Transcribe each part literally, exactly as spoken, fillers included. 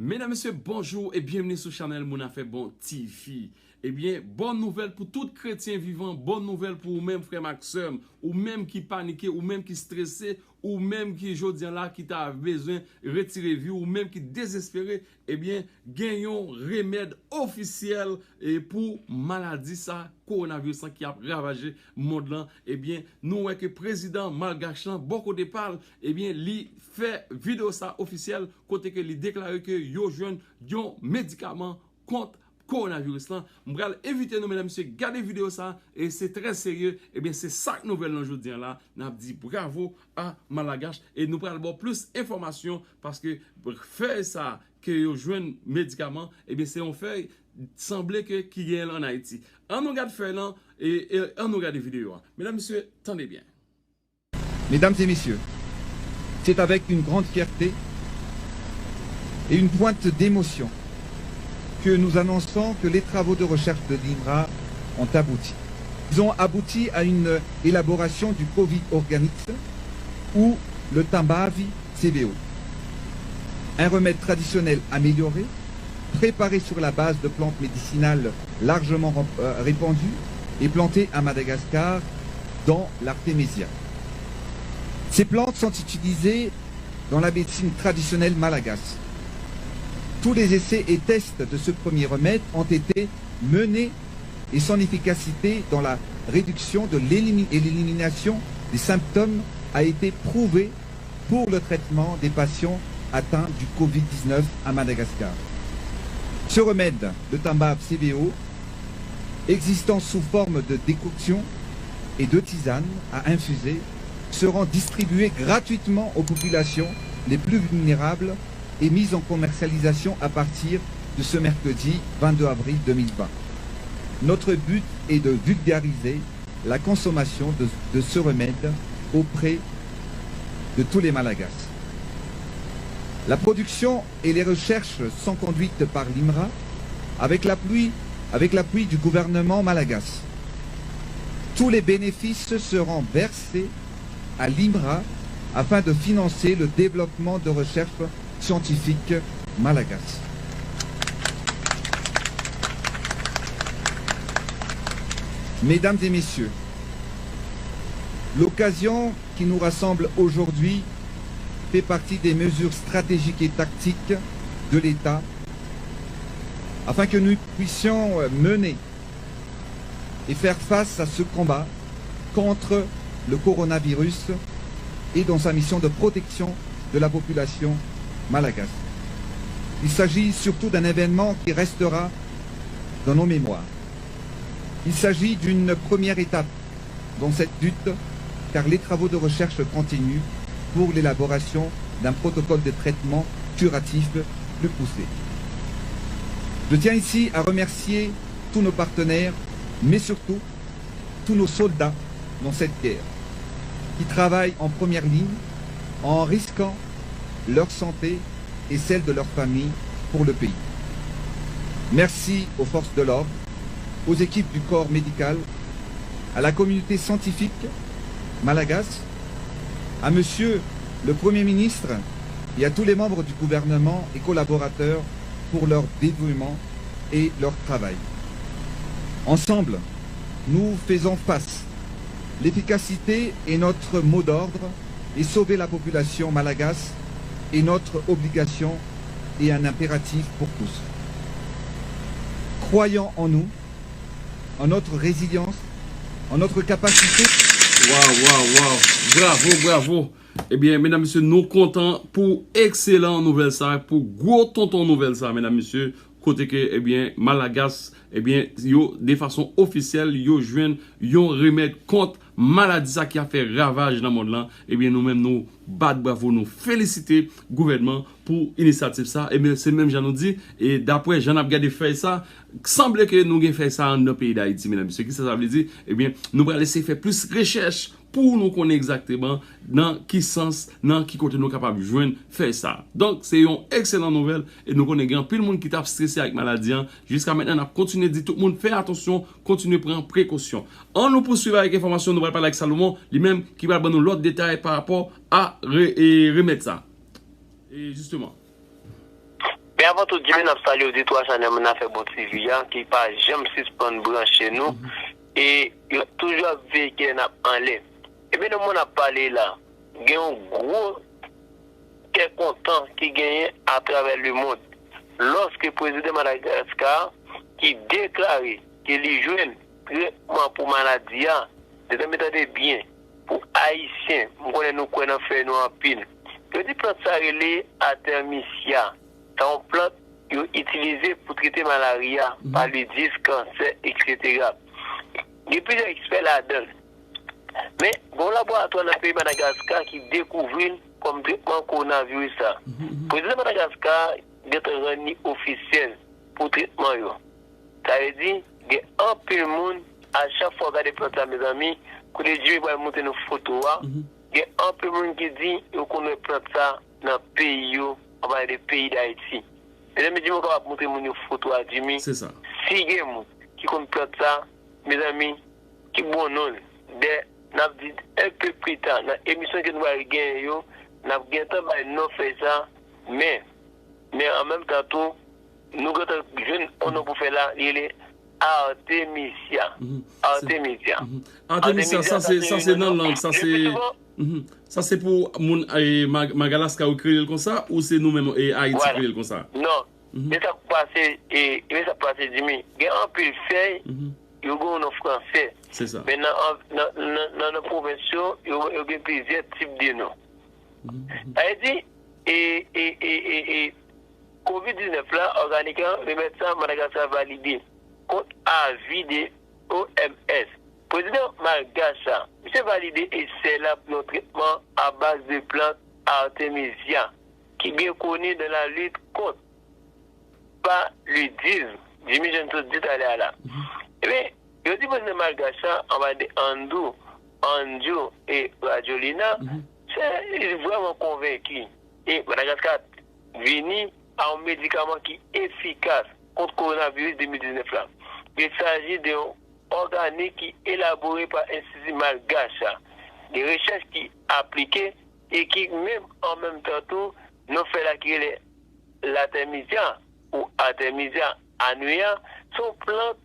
Medam, mesye, bonjou e byenveni sou chanèl Moun Afè Bon T V. Ebyen, bòn nouvèl pou tout kretyen vivan, bòn nouvèl pou ou menm, frè m ak sè m, ou menm ki panike, ou menm ki strese, ou menm ki jodi a la ki ta bezwen retire vi w, ou menm ki dezespere, ebyen, gen yon remèd ofisyèl e pou maladi sa, kowonaviris lan ki ap ravaje mond lan. Ebyen, nou wè ke prezidan malgach lan, bò kote pa l, ebyen, li fè videyo sa ofisyèl kote ke li deklare ke yo jwenn yon medikaman kont kowonaviris lan. M pral envite nou, medam, mesye, gade videyo sa, e se trè serye. Ebyen, se sa k nouvèl lan jodi a la. N ap di bravo a Malagache, e nou pral ba w plis enfòmasyon, paske fèy sa ke yo jwenn medikaman, ebyen, se yon fèy sanble ke ki genyen l ann Ayiti. Ann nou gad fèy lan, e, e ann nou gade videyo a. Medam, mesye, tande byen. Mesdames et Messieurs, c'est avec une grande fierté et une pointe d'émotion que nous annonçons que les travaux de recherche de l'INRA ont abouti. Ils ont abouti à une élaboration du Covid Organics ou le Tambavi C V O. Un remède traditionnel amélioré, préparé sur la base de plantes médicinales largement euh, répandues et plantées à Madagascar, dont l'artémisia. Ces plantes sont utilisées dans la médecine traditionnelle malgache. Tous les essais et tests de ce premier remède ont été menés et son efficacité dans la réduction de l'élimi- et l'élimination des symptômes a été prouvée pour le traitement des patients atteints du Covid dix-neuf à Madagascar. Ce remède, le Tambav C V O, existant sous forme de décoction et de tisane à infuser, seront distribués gratuitement aux populations les plus vulnérables et mis en commercialisation à partir de ce mercredi vingt-deux avril deux mille vingt. Notre but est de vulgariser la consommation de, de ce remède auprès de tous les Malagasy. La production et les recherches sont conduites par l'IMRA avec l'appui avec l'appui du gouvernement malagasy. Tous les bénéfices seront versés à l'IMRA afin de financer le développement de recherches scientifiques malagasy. Mesdames et messieurs, l'occasion qui nous rassemble aujourd'hui fait partie des mesures stratégiques et tactiques de l'État afin que nous puissions mener et faire face à ce combat contre le coronavirus et dans sa mission de protection de la population malagasy. Il s'agit surtout d'un événement qui restera dans nos mémoires. Il s'agit d'une première étape dans cette lutte, car les travaux de recherche continuent pour l'élaboration d'un protocole de traitement curatif plus poussé. Je tiens ici à remercier tous nos partenaires, mais surtout tous nos soldats dans cette guerre, qui travaillent en première ligne en risquant leur santé et celle de leur famille pour le pays. Merci aux forces de l'ordre, aux équipes du corps médical, à la communauté scientifique malagasy, à Monsieur le Premier ministre et à tous les membres du gouvernement et collaborateurs pour leur dévouement et leur travail. Ensemble, nous faisons face. L'efficacité est notre mot d'ordre et sauver la population malagasy est notre obligation et un impératif pour tous. Croyons en nous, en notre résilience, en notre capacité. Waw, waw, waw. Bravo, bravo. Ebyen, medam, mesye, nou kontan pou ekselan nouvèl sa, pou gwo tonton nouvèl sa, medam, mesye, kote ke, ebyen, Malagas, ebyen, yo, de fason ofisyèl, yo jwenn yon remèd kont maladi sa ki ap fè ravaj nan mond lan. Ebyen, nou menm, nou bat bravo, nou felisite gouvènman pou inisyativ sa. Ebyen, se menm jan nou di, e daprè jan n ap gade fèy sa, sanble ke nou gen fèy sa anndan peyi Dayiti, medam, mesye. Kisa sa vle di? Ebyen, nou pral eseye fè plis rechèch pou nou konnen egzakteman nan ki sans, nan ki kote nou kapab jwenn fèy sa. Donk, se yon ekselan nouvèl, e nou konnen gen anpil moun ki t ap strese ak maladi an. Jiska mentnan, n ap kontinye di tout moun fè atansyon, kontinye pran prekosyon. Ann nou pouswiv avèk enfòmasyon, nou pral pale ak Salomon, li menm ki pral ban nou lòt detay pa rapò a re, e, remèd sa. E jisteman. Men avan tout, Jimmy, n ap salye oditwa chanèl Mwen Afè Bon T V a, ki pa janm sispann branche nou, e yo toujou ap veye kè n ap anlè. Ebyen, nan moman n ap pale la, gen yon gwo kè kontan ki genyen atravè lemonn, lòske prezidan Madagaska ki deklare ke li jwenn tretman pou maladi a, mezanmi, tande byen, pou Ayisyen, m konnen nou kwè nan fèy nou anpil. Yo di plant sa rele Artemisia. Sa yon plant yo itilize pou trete malarya, palidis, kansè, etsetera. Gen plizyè ekspè ladan l. Men, gen yon laboratwa nan peyi Madagaska ki dekouvri l kòm tretman kowonaviris la. Prezidan Madagaska gentan rann li ofisyèl pou tretman yo. Sa vle di, gen anpil moun, a chak fwa w gade plant sa, mezanmi, kote Jimmy pral montre nou foto a, gen anpil moun ki di yo konn wè plant sa nan peyi yo, anba de peyi Dayiti. Mezanmi, Jimmy kapab montre moun yo foto a, Jimmy. Se sa. Si gen moun ki konn plant sa, mezanmi, ki bon non l. Dè, n ap di enpe pita, nan emisyon ke nou pral genyen yo, n ap gentan bay non fèy sa, men, men an menm tan tou, nou gentan jwenn yon non pou fèy la, li rele Artemisia. Artemisia. Artemisia, sa se, sa se nan lang, sa se, sa se pou moun, e, Mag- Madagaska yo kreye l konsa, ou se nou menm, e, Ayiti kreye l konsa? Non. Men sa k pase, e, men sa k pase, Jimmy. Gen anpil fèy, yo gen yon non fransè. Se sa. Men nan, nan, nan, nan, nan pwovens yo, yo, yo gen plizyè tip de non. Sa vle di, e, e, e, e, e, kovid diznèf la, òganik lan, remèd sa, Madagaska valide kont avi de O M S. Prezidan malgach la, misye valide esè la pou yon tretman a baz de plant Artemisia, ki byen koni dans la lutte contre paludisme. Jimmy Jean tout di talè a la. Ebyen, yo di prezidan malgach la, anba de Andrew, Andrew e Rajolina, se li vrèman konvenki. E Madagaska vini a yon medikaman ki efikas kont kowonaviris de mil diznèf la. Il s'agit de yon òganik ki elabore pa Enstiti Malgach la de rechèch ki aplike e ki menm an menm tan tou, non fèy la ki rele Latemisia ou Artemisia annua, se yon plant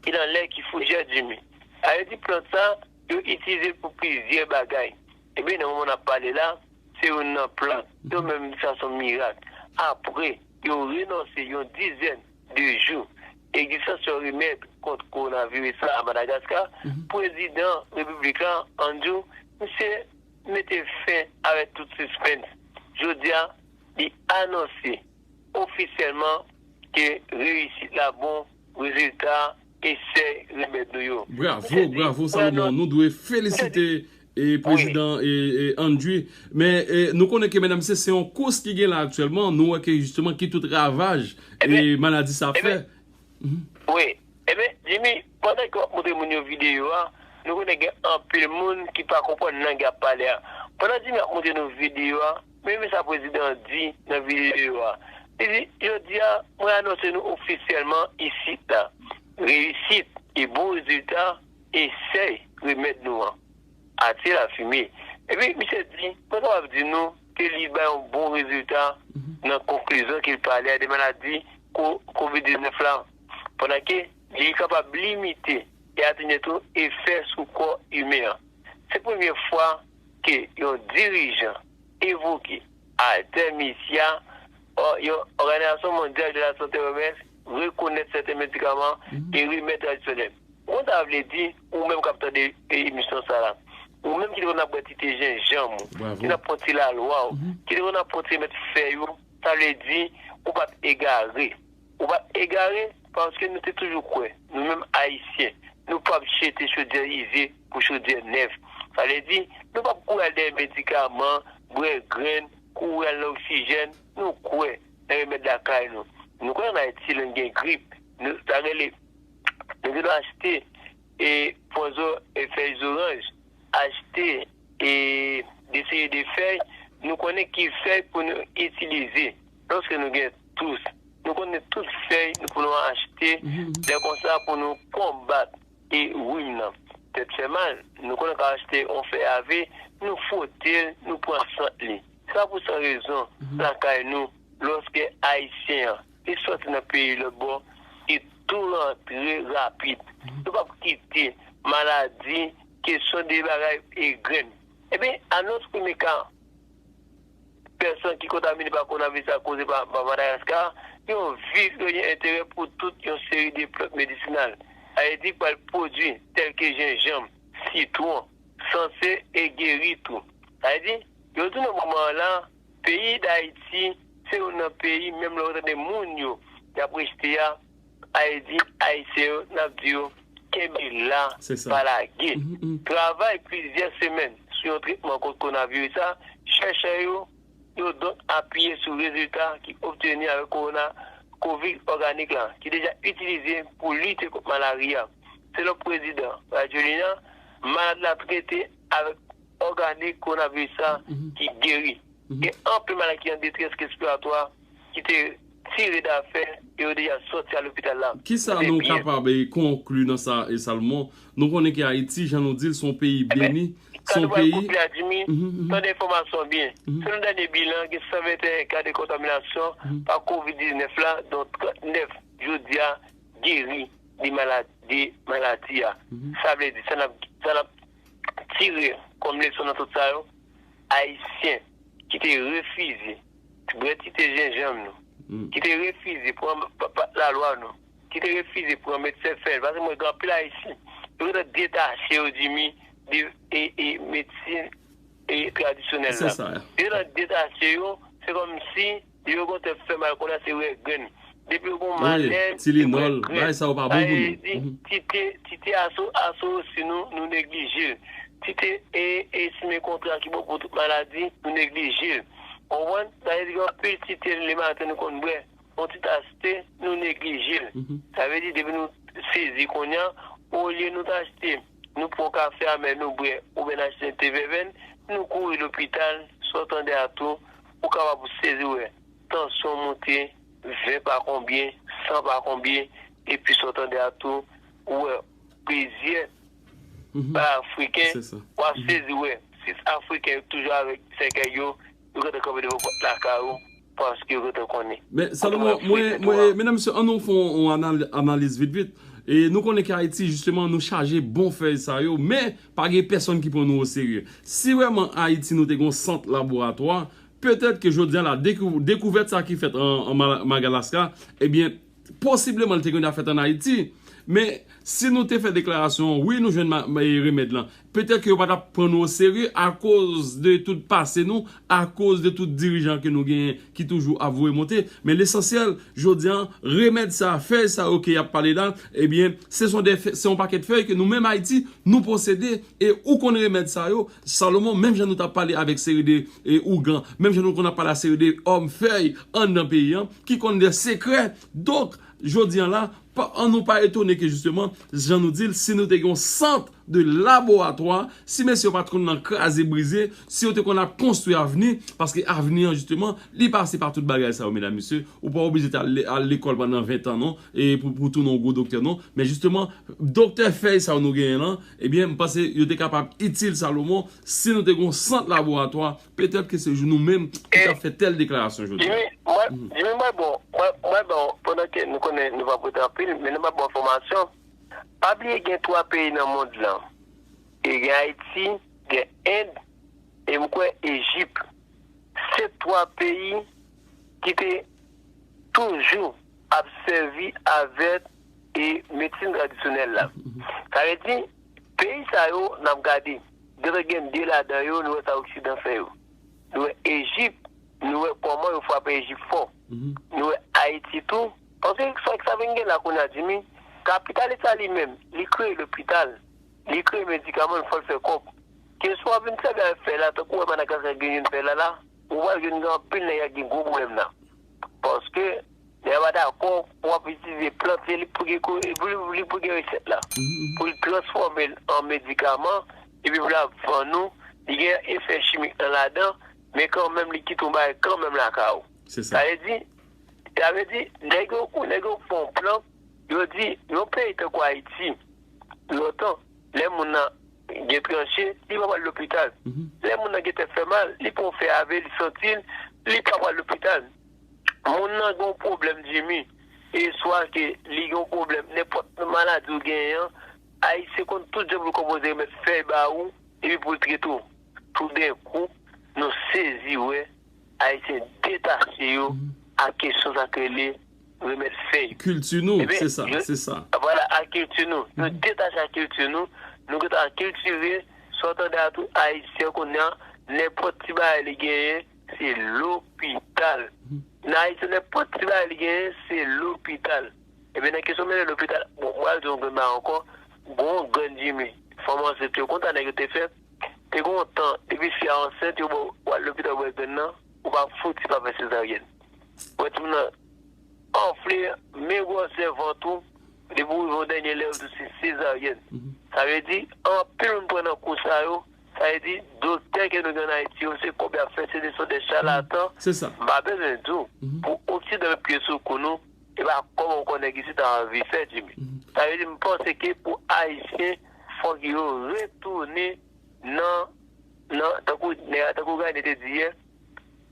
ki nan lè ki foujè, Jimmy. Sa vle di plant sa, yo itilize l pou plizyè bagay. Ebyen, nan moman n ap pale la, se youn nan plant. Yo menm, sa se yon mirak. Apre, yo renonse yon dizèn de jou egzistans yon remèd kont kowonaviris la a Madagaska, prezidan repiblik la, Andrew, misye mete fen avèk tout sispens. Jodi a, li anonse ofisyèlman ke reyisit la bon, rezilta esèy remèd nou yo. Bravo, bravo, Salomon. Nou dwe felisite e prezidan e, e Andrew. Men e, nou konnen ke medam se, se yon kous ki gen la aktyèlman. Nou wè ke jisteman ki tout ravaj e maladi sa fè. Wi. Ebyen, Jimmy, pandan ke w ap montre moun yo videyo a, nou konnen gen anpil moun ki pa konprann lang y ap pale a. Pandan Jimmy ap montre nou videyo a, men men sa prezidan an di nan videyo a. Li di, jodi a, mwen anonse nou ofisyèlman isit la, reyisit e bon rezilta esèy remèd nou an. Atire lafimen. Epi, misye di, mwen kapab di nou ke li bay yon bon rezilta nan konklizyon ke l pale a de maladi ko- kovid diznèf la, pandan ke li kapab limite e atenye tou efè sou kò imen an. Se premye fwa ke yon dirijan evoke Artemisia, ò, yon Òganizasyon Mondyal de la Sante, O M S, rekonèt sèten medikaman e remèd tradisyonèl. Ou konn sa vle di, ou menm k ap tande e, emisyon sa la. Ou menm ki te konn ap bwè ti te jenjanm ou, ki t ap pran ti lalwa w, ki te konn ap pran ti remèd fèy ou, sa vle di, ou pa t egare. Ou pa t egare, paske nou te toujou kwè, nou menm Ayisyen, nou p ap jete chodyè ize pou chodyè nèf. Sa vle di, nou p ap kouri al dèyè medikaman, bwè grenn, kouri al nan oksijèn, nou kwè nan remèd lakay nou. Nou kwè ann Ayiti, lè n gen grip, nou ta rele, nou te dwe achte e pwan zo- e fèy zoranj, achte e de seri de fèy, nou konnen ki fèy pou nou itilize lòske nou gen tous. Nou konnen tout fèy nou pou nou achte, lè konsa pou nou konbat e rim nan. Tèt fè mal, nou konnen ka achte yon fèy ave, nou fwote l, nou pran sant li. Se pa pou san rezon, lakay nou, lòske Ayisyen an, li sòti nan peyi lòtbò, li tou rantre rapid. Nou p ap kite maladi, kesyon de bagay e grenn. Ebyen, anons premye ka pèsòn ki kontamine pa kowonaviris la koze pa, pa Madagaskar, yon vil yo gen enterè pou tout yon seri de plant medisinal. Sa vle di pral pwodui tèlke jenjanm, sitwon, sanse e geri tou. Sa vle di, yo di nan moman an la, peyi Dayiti se youn nan peyi, menm lè w tande moun yo y ap rejte a, Ayiti, Ayisyen yo, n ap di yo, kenbe la, pa lage. Travay plizyè semèn sou yon tretman kont kowonaviris la, chèchè yo, yo donk apiye sou rezilta ki obteni avèk kowona, kovid òganik la, ki deja itilize pou lite kont malari a. Selon prezidan Rajoelina, malad la trete avèk òganik kowonaviris la ki geri. Gen anpil malad ki an detrès respiratwa ki te tire dafè e yo deja sòti a lopital la. Kisa nou kapab konkli nan sa, e Salomon? Nou konnen ke Ayiti, jan nou di l, se yon peyi beni, se yon peyi. Tande enfòmasyon byen. Selon dènye bilan, gen san venteyen ka de kontaminasyon pa kovid diznèf la, dont trannèf jodi a geri de maladi a. Sa vle di, sa n ap, sa n ap tire kòm leson nan tout sa yo, Ayisyen ki te refize bwè ti te jenjanm nou, ki te refize pran pa- pa- lalwa nou, ki te refize pran medsen fèy, paske mwen gen anpil Ayisyen, yo gentan detache yo, Jimmy, de e, e, medsin e tradisyonèl la. Yo gentan detache yo, se kòmsi yo kontan fè mal konn a se wè grenn. Depi yo gon malè, Tilenòl, bagay sa yo pa bon pou nou. Ti te, ti te aso, aso osi nou, nou neglije l. Ti te e, e simen kontra ki bon pou tout maladi, nou neglije l. Konprann? Sa vle di gen anpil ti te lematen nou konn bwè. Yon ti tas te, nou neglije l. Sa vle di depi nou sezi kounye a, olye nou t achte, nou pran kafe a men nou bwè, oubyen n achte yon te vèvèn, nou kouri lopital, sa w tande a tou, ou kapab sezi wè tansyon w monte, ven pa konbyen, san pa konbyen, epi sa w tande a tou, ou wè plizyè pa Afriken, w ap sezi wè sis Afriken yo toujou avèk sèkèy yo, yo gentan kanpe devan pòt lakay ou, paske yo gentan konnen. Men Salomon, mwen, mwen, medam, mesye, ann nou fè yon anal- analiz vit vit. E nou konnen ke Ayiti, jisteman, nou chaje bon fèy sa yo, men pa gen pèsonn ki pran nou oserye. Si vrèman Ayiti nou te gen yon sant laboratwa, petèt ke jodi a la, dekou- dekouvèt sa ki fèt an, an Ma- Madagaskar, ebyen, posibleman li te gen dwa fèt ann Ayiti. Men si nou te fè deklarasyon, wi, nou jwenn ma- ma- remèd lan, petèt ke yo pa t ap pran nou oserye akoz de tout pase nou, akoz de tout dirijan ke nou genyen ki toujou ap voye monte. Men lesansyèl, jodi a, remèd sa, fèy sa yo ke y ap pale la, ebyen, se son de fè- se yon pakèt fèy ke nou menm Ayiti, nou posede, e ou konn remèd sa yo, Salomon, menm jan nou t ap pale avèk seri de, e, ougan, menm jan nou konn ap pale a seri de òm fèy anndan peyi an, ki konn de sekrè. Donk, jodi a la, pa- ann nou pa etone ke jisteman, jan nou di l, si nou te gen yon sant de laboratwa, si mesye yo pa t konn nan kraze brize, si yo te konn ap konstwi avni, paske avni an jisteman, li pase pa tout bagay sa yo, medam, mesye. Ou pa oblije t al le- al lekòl pandan ven tan, non, e pou, pou tounen yon gwo doktè, non. Men jisteman, doktè fèy sa yo nou genyen lan, ebyen, m panse yo te kapab itil Salomon si nou te gen yon sant laboratwa, petèt ke se nou menm ki t ap fè tèl deklarasyon jodi a. Jimmy, mwen, Jimmy, mwen bon, mwen, mwen bon, pandan ke nou konnen nou p ap rete anpil, men nou p ap bon enfòmasyon. Pa bliye gen twa peyi nan mond lan. E gen Ayiti, gen End, e m kwè Ejip. Se twa peyi ki te toujou ap sèvi avèk e medsin tradisyonèl la. Sa vle di, peyi sa yo n ap gade, gentan gen de ladan yo, nou wè sa Oksidan fè yo. Nou wè Ejip, nou wè kòman yo frape Ejip fò. Nou wè Ayiti tou. Paske sa k sa vin gen la kounye a, Jimmy, kapitalis la li menm, li kreye lopital, li kreye medikaman, l fè l fè kòb. Kesyon w ap vin sèvi avèk fèy la, tankou w wè Madagaskar gen youn fèy la la, ou pral jwenn gen anpil nèg ak gen gwo pwoblèm la. Paske lè yo pa dakò, w ap itilize plant, se li pou gen ko- pou li, li pou gen resèt la. Pou l transfòme l an medikaman, epi pou l ap vann ou, li gen efè chimik nan ladan, men kanmenm li kite yon bagay kanmenm lakay ou. Sa vle di, sa vle di, nèg yo, nèg yo fè yon plan, yo di, yon peyi tankou Ayiti, lontan, lè moun nan gen tranche, li pa pral lopital. Lè moun nan gen tèt fè mal, li pran yon fè ave, li santi l, li pa pral lopital. Moun nan gen yon pwoblèm, Jimmy, e swa ke li gen yon pwoblèm, nenpòt maladi ou genyen an, Ayisyen konn tout jan pou l konpoze remèd fèy ba ou, epi pou l trete w. Toudenkou, nou sezi wè Ayisyen detache yo ak kesyon sa k rele remèd fèy. Kilti nou, se sa, se sa. Vwala, ak kilti nou. Nou detache ak kilti nou. Nou gentan kiltire, sa w tande a tou, Ayisyen kounye a, nenpòt ti bagay li genyen, se lopital. Nan Ayiti, nenpòt ti bagay li genyen, se lopital. Ebyen, nan kesyon mennen lopital, bon, mwen al di yon grenn bagay ankò, gon grenn Jimmy, fòm ansent yo, konn sa nèg yo te fè, te gon tan, depi fi a ansent, yo ba w, w al lopital, w bwè grenn nan, ou pa fouti pa fè sezaryèn. Ou wè timoun nan anfle, men gwosè vant ou, depi w rive yon dènye lè, yo di w se sezaryèn. Sa vle di, anpil moun pran nan kou sa yo, sa vle di, doktè ke nou gen ann Ayiti yo, se kòb y ap fè, se de, se de chalatan. M pa bezwen di w, pou oksidan met pye sou kou nou, e pa kòb ankò nèg isit a anvi fè, Jimmy. Sa vle di, m panse ke pou Ayisyen, fòk yo retounen nan, nan, tankou, tankou Granny te di yè,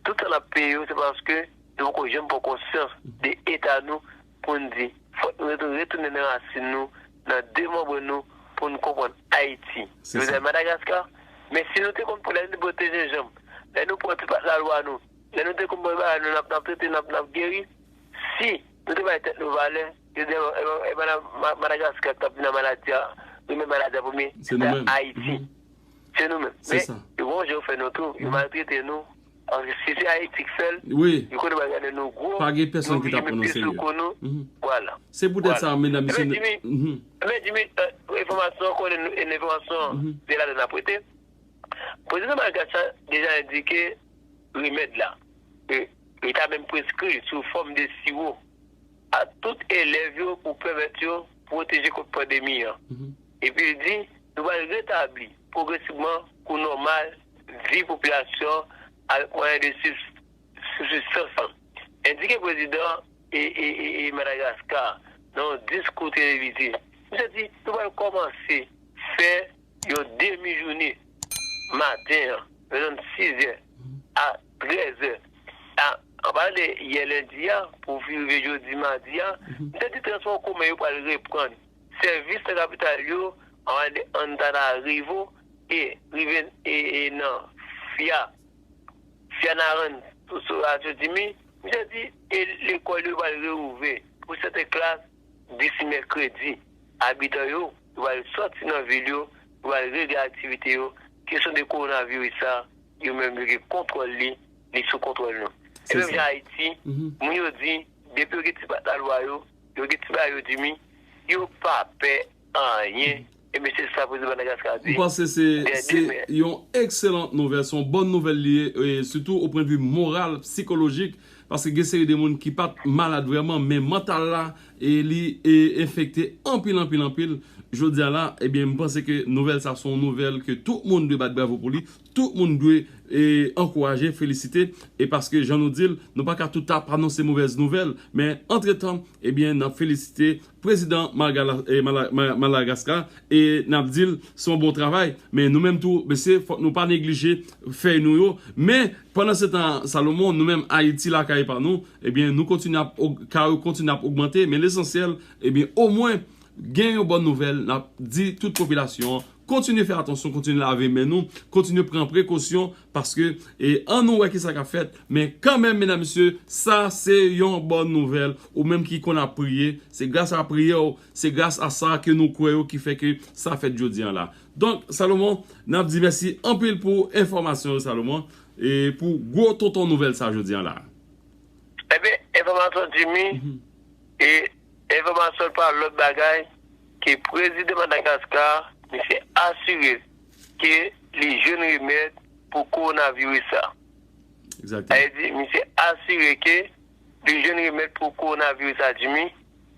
tout sa n ap peye yo, se paske nou poko janm pran konsyans de eta nou pou n di, fòk nou retou-, retounen nan rasin nou, nan demanbre nou, pou n konprann Ayiti. Se sa. Yo di Madagaskar, men si nou te konn, lè nou te bwote jenjanm, lè nou pran ti pat lalwa nou, lè nou te konn bwè bagay nou, n ap, n ap trete, n ap, n ap geri, si nou te bay tèt nou valè, yo di, e, e, e, Madagaskar k t ap vin nan maladi a, remèd maladi a premye, se Ayiti. Se nou menm. Men, yo gon jan yo fè nou tou, yo maltrete nou. Paske si se Ayiti k fè l, yo konnen bagay la nou gwo, pa gen pèsonn ki ta pran nou serye. Vwala. Se poutèt sa, medam, mesye. Ebyen, Jimmy, ebyen, Jimmy, e, enfòmasyon, konnen nou, e, enfòmasyon, se la n ap rete. Prezidan Madagascar deja endike remèd la. E, li ta menm preskri l sou fòm de siwo a tout elèv yo pou pèmèt yo pwoteje kont pandemi an. Epi l di, nou pral retabli pwogresivman kou nòmal vi popilasyon an avèk mwayen de sib-, sibsistans lan. Endike prezidan e, e, e, e Madagaskar nan yon diskou televize. Misye di, nou pral kòmanse fè yon demi jounen maten an, nan zòn sizè a trèzè. A, an palan de yè lendi a, pou rive jodi madi a, misye di transpò komen yo pral reprann. Sèvis nan kapital yo, an palan de Antananarivo, e rive, e, e nan Fia, Fianarantsoa, Jimmy, misye di, e lekòl yo pral reouvè pou sèten klas disi mèkredi. Abitan yo, yo pral sòti nan vil yo, yo pral regle aktivite yo. Kesyon de kowonaviris sa, yo menm yo gen kontwòl li, li sou kontwòl nou. E menm jan Ayiti, moun yo di, depi yo gen ti pat lalwa yo, yo gen ti bagay yo, Jimmy, yo pa pè anyen. Ebyen, se sa prezidan Madagaskar di. M panse se, se yon ekselan nouvèl, se yon bòn nouvèl li ye, e sitou o pwennvi moral, sikolojik, paske gen seri de moun ki pa t malad vrèman, men mantal la, e li, e enfekte anpil, anpil, anpil. Jodi a la, ebyen, m panse ke nouvèl sa se yon nouvèl ke tout moun dwe bat bravo pou li, tout moun dwe, e, ankouraje, felisite, e paske, jan nou di l, nou pa ka tout ap anonse movèz nouvèl, men antretan, ebyen, n ap felisite prezidan Malgala-, e, Mala-, Ma-, Madagaskar, e n ap di l se yon bon travay. Men nou menm tou, mesye, fòk nou pa neglije fèy nou yo. Men, pandan se tan, Salomon, nou menm Ayiti lakay pa nou, ebyen, nou kontinye ap og-, ka yo kontinye ap ogmante, men lesansyèl, ebyen, omwen, gen yon bòn nouvèl, n ap di tout popilasyon an, kontinye fè atansyon, kontinye lave men nou, kontinye pran prekosyon, paske, e, an nou wè ki sa k ap fèt, men kanmenm, medam, mesye, sa se yon bòn nouvèl, ou menm ki konn ap priye, se gras a priyè w, se gras a sa ke nou kwè yo ki fè ke sa fèt jodi a la. Donk, Salomon, n ap di mèsi anpil pou enfòmasyon yo, Salomon, e pou gwo tonton nouvèl sa jodi a la. Ebyen, enfòmasyon Jimmy, e enfòmasyon pa lòt bagay ke prezidan Madagaskar, misye asire ke li jwenn remèd pou kowonaviris sa. Egzakteman. Sa vle di, misye asire ke li jwenn remèd pou kowonaviris sa, Jimmy.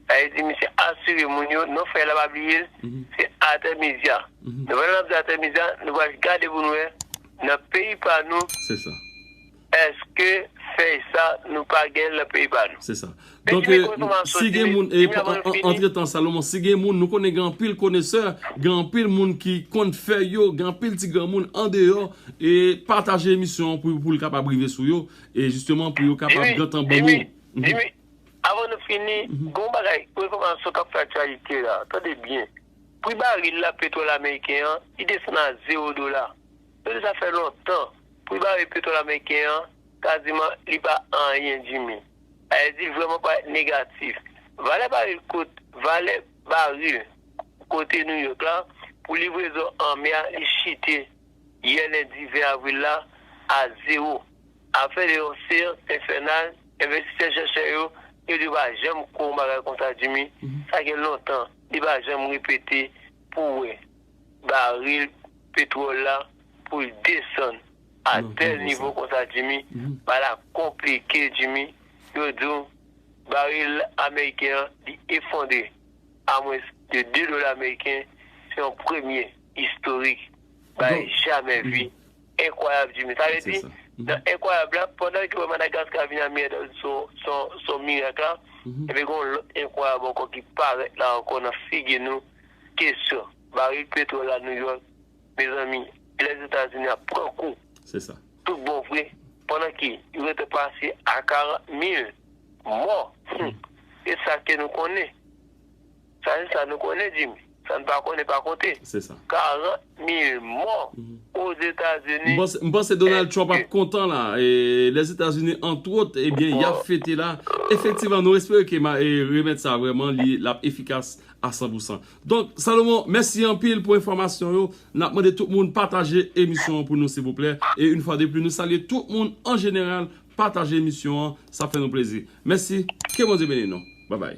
Sa vle di, misye asire moun yo, non fèy la pa bliye l, se Artemisia. Nou pral ap di Artemisia, nou pral gade pou nou wè, nan peyi pa nou, se sa. Èske fèy sa, nou pa gen l nan peyi pa nou? Se sa. Donk, e, si gen moun, e, antretan, Salomon, si gen moun, nou konnen gen anpil konesè, gen anpil moun ki konn fèy yo, gen anpil ti granmoun andeyò, e pataje emisyon an pou, pou l kapab rive sou yo, e jisteman pou yo kapab gentan ban nou. Jimmy, avan nou fini, gon bagay, pou enfòmasyon k ap fè aktyalite la, tande byen. Pri baril la, petwòl ameriken an, li desann a zewo dola. Yo di sa fè lontan. Pri baril petwòl ameriken an, kaziman, li pa anyen, Jimmy. Sa vle di, li vrèman parèt negatif. Valè baril kot, valè baril kote New York la, pou livrezon an mè a, li chite yè lendi ven avril la a zewo. Afè de yon seyans enfènal, envestisè chèchè yo, yo di yo pa janm kwè yon bagay konsa, Jimmy. Sa gen lontan, li pa janm repete pou wè baril petwòl la pou l desann a tèl nivo konsa, Jimmy. Bagay la konplike, Jimmy. Yo di w, baril ameriken an, li efondre a mwens de de dola ameriken, se yon premye istorik. Bagay jamè vi. Enkwayab, Jimmy. Sa vle di, nan enkwayab la, pandan ke Madagaskar vin a miyè son, son, son mirak la, epi gon lòt enkwayab ankò ki parèt la ankò nan figi nou. Kesyon, baril petwòl la New York, mezanmi, Lèzetazini ap pran kou. Se sa. Tout bon vre, pandan ke yo gentan pase a karant mil mò. Hmm. E sa ke nou konnen. Sa se sa nou konnen, Jimmy. Sa n pa konnen pa konte. Se sa. Karant mil mò Ozetazini. M panse, m panse Donald Trump ap kontan la. E Lèzetazini, antwòt, ebyen, y ap fete la. Efektivman, nou espere ke ma- e remèd sa vrèman, li l ap efikas a san pou san. Donk, Salomon, mèsi anpil pou enfòmasyon yo. N ap mande tout moun pataje emisyon an pou nou, silvouplè. E yon fwa de plis, nou salye tout moun an jeneral. Pataje emisyon an, sa fè nou plezi. Mèsi, ke Bondye beni nou. Babay.